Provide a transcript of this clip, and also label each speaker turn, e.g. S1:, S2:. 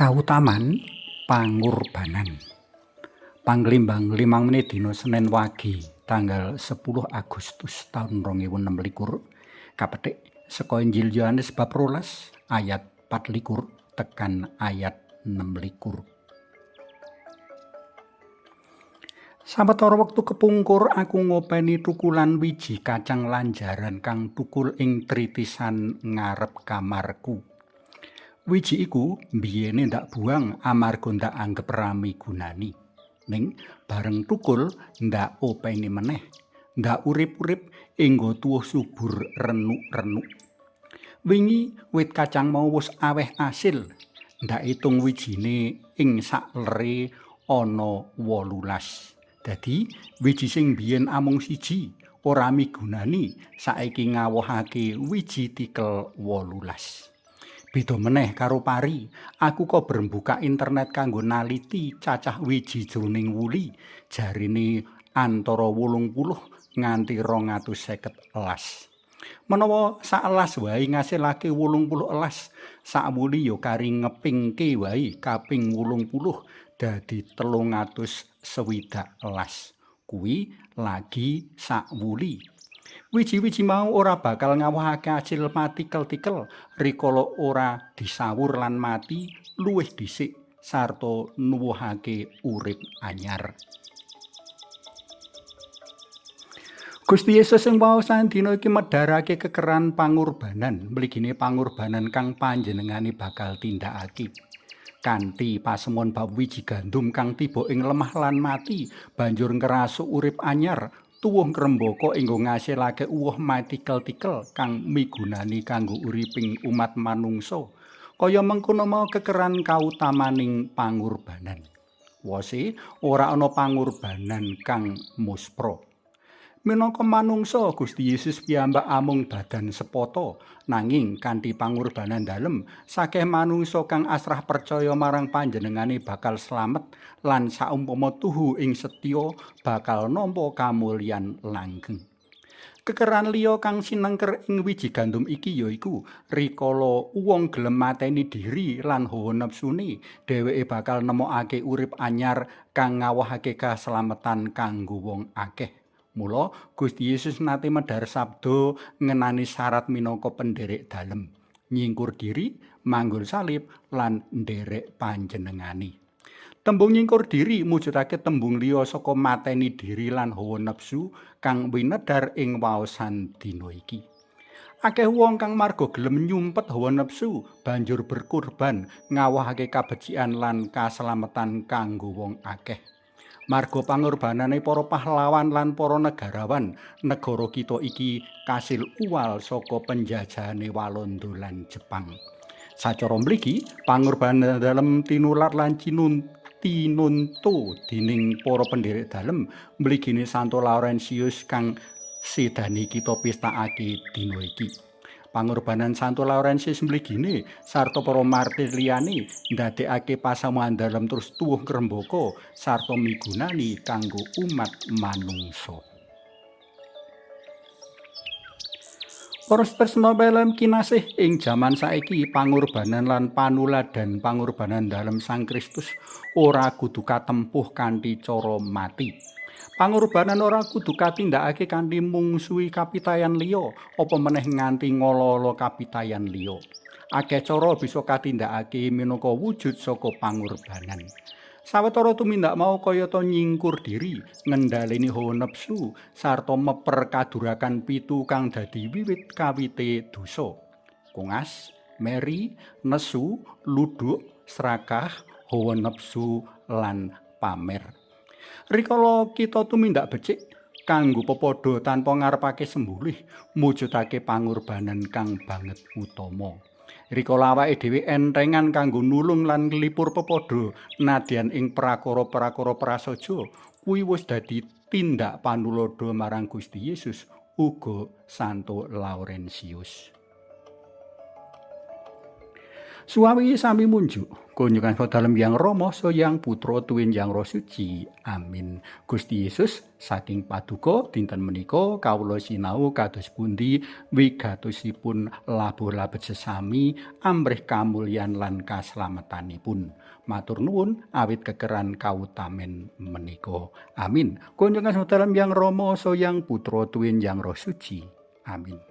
S1: Kautaman pangurbanan. Panglimbang 5 menit dina Senin Wage tanggal 10 Agustus taun 2026 kapethik saka Injil Yohanes bab 12 ayat 24 tekan ayat 26. Sawetara wektu kepungkur aku ngopeni tukulan wiji kacang lanjaran kang tukul ing tritisan ngarep kamarku. Wiji iku mbiyene ndak buang amarga ndak anggep rami gunani. Ning bareng tukul ndak openi meneh, ndak urip-urip enggo tuwuh subur renuk-renuk. Wingi wit kacang mau wis aweh asil, ndak itung wijine ing sak lere ana 18. Dadi wiji sing biyen amung siji ora migunani saiki ngawohake wiji tikel 18. Beda meneh karo pari, aku kober mbuka internet kanggo naliti cacah wiji jroning wuli, jarine antara 80 nganti 250 elas. Menawa sak elas wae ngasilake 80 elas, sak wuli ya kari ngepingke wae kaping 80 dadi 360 elas. Kuwi lagi sak wuli. Wiji-wiji mau ora bakal ngawohake asil matikel-tikel rikala ora disawur lan mati luwih dhisik sarta nuwuhake urip anyar. Gusti Yesus ing waosan dina iki medharake kekeran pangurbanan, mligine pangurbanan kang panjenengane bakal tindakake. Kanthi pasemon bab wiji gandum kang tiba ing lemah lan mati, banjur ngrasuk urip anyar, tuwuh ngrembaka enggo ngasilake uwoh matikel-tikel kang migunani kanggo uriping umat manungsa. Kaya mengkono mau kekeran kautamaning pangurbanan. Wose ora ana pangurbanan kang muspra. Minangka manungsa Gusti Yesus piyambak amung badan sepata, nanging kanthi pangurbanan dalem sakeh manungsa kang asrah percaya marang panjenengane bakal slamet lan saumpama tuhu ing setya bakal nampa kamulyan langgeng. Kekeran liya kang sinengker ing wiji gandum iki yaiku rikala wong gelem mateni diri lan hawa nepsune, dheweke bakal nemokake urip anyar kang ngawohake kaslametan kanggo wong akeh. Mula Gusti Yesus nate medhar sabda ngenani syarat minangka penderek dalem, nyingkur diri, manggul salib lan nderek panjenengane. Tembung nyingkur diri mujudake tembung liya saka mateni diri lan hawa nepsu kang winedhar ing waosan dina iki. Akeh wong kang marga gelem nyumpet hawa nepsu banjur berkorban ngawohake kabecikan lan kaslametan kanggo wong akeh. Marga pangorbanane para pahlawan lan para negarawan, negara kita iki kasil uwal saka penjajahane Walanda lan Jepang. Sacara mligi, pangorbanan dalem tinular lan tinuntu dening para penderek dalem mligine Santo Laurentius kang sedani kita pestakake dina iki. Pangorbanan Santo Laurentius mligine sarta para martir liyane ndadekake pasamuan dalem terus tuwuh ngrembaka sarta migunani kanggo umat manungsa. Para tresna pelem kinasih, ing jaman saiki pangorbanan lan panuladan pangorbanan dalem Sang Kristus ora kudu katempuh kanthi cara mati. Pangorbanan ora kudu katindakake kanthi mungsuhi kapitayan liya, apa meneh nganti ngala-ala kapitayan liya. Akeh cara bisa katindakake minangka wujud saka pangorbanan. Sawetara tumindak mau kayata nyingkur diri, ngendhaleni hawa nepsu, sarta meper kadurakan pitu kang dadi wiwit kawite dosa. Kongas, meri, nesu, luduk, srakah, hawa nepsu lan pamer. Rikala kita tumindak becik kanggo pepadha tanpa ngarepake sembulih, mujudake pangorbanan kang banget utama. Rikala awake dhewe entengan kanggo nulung lan nglipur pepadha nadyan ing prakara-prakara prasaja, kuwi wis dadi tindak panuladha marang Gusti Yesus uga Santo Laurentius. Suwawi sami munjuk, Kunjungan dalem Yang Rama Yang Putra tuwin Yang Roh Suci. Amin. Gusti Yesus, saking paduka dinten menika kawula sinau kados pundi wigatosipun labuh labet sesami amrih kamulyan lan kaslametanipun. Matur nuwun awit kekeran kautamen menika. Amin. Kunjungan dalem Yang Rama Yang Putra tuwin Yang Roh Suci. Amin.